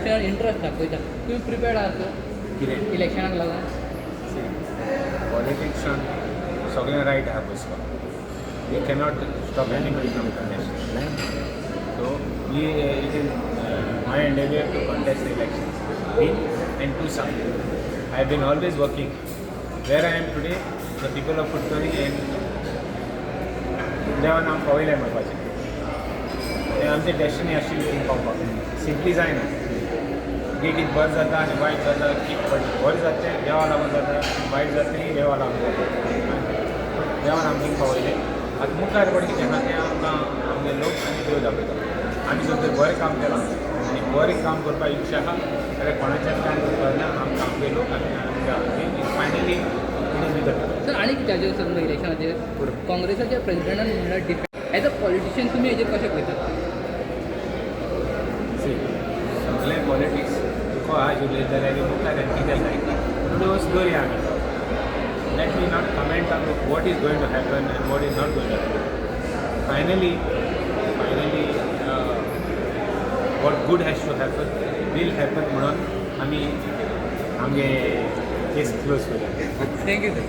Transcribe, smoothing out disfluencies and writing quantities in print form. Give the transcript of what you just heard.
पक्षान इंट्रस्ट दाखयता. तुमी प्रिपेर्ड आहात कितें? इलेक्शनाक लागून? पॉलिटिक्सान सगळें रायट आहा बसपाक. We cannot stop anybody from contest. So we it is my endeavour to contest elections, win and do something. I have been always working. Where I am today, the people of Curtorim and देवान आमकां पावयलें म्हणपाचें. तें आमचें destiny आशिल्ली thing पावपाक. Simply जायना. कितें बरें जाता आनी वायट जाता की, बरें जाता तें देवा लागून जाता, वायट जाता तें देवा लागून जाता. देवान आमकां थिंग पावयलें. आतां मुखार पड कितें आहा तें आमकां आमगे लोक आनी देव दाखयता. आमी जर तर बरें काम केलां आनी बरें काम करपाक इच्छा आहा जाल्यार कोणाच्यान कांय करपाक ना. आमकां आमगे लोक आनी आमच्या finally it is with the sir, आनी कित्याचेर सर इलेक्शनाचेर काँग्रेसाच्या प्रेसिडेंटान म्हणल्यार डिफेंड, एज अ पॉलिटिशियन तुमी हेजेर कशें पळयतात? सी, सगळें पॉलिटिक्स तुका आज उलयत जाल्यार मुखार कितें जाय थोड्यो दवरया आमी. Let me not comment on what is going to happen and what is not going to happen. Finally, what good has to happen will happen म्हणून आमी आमगे केस क्लोज करूया. Thank you sir.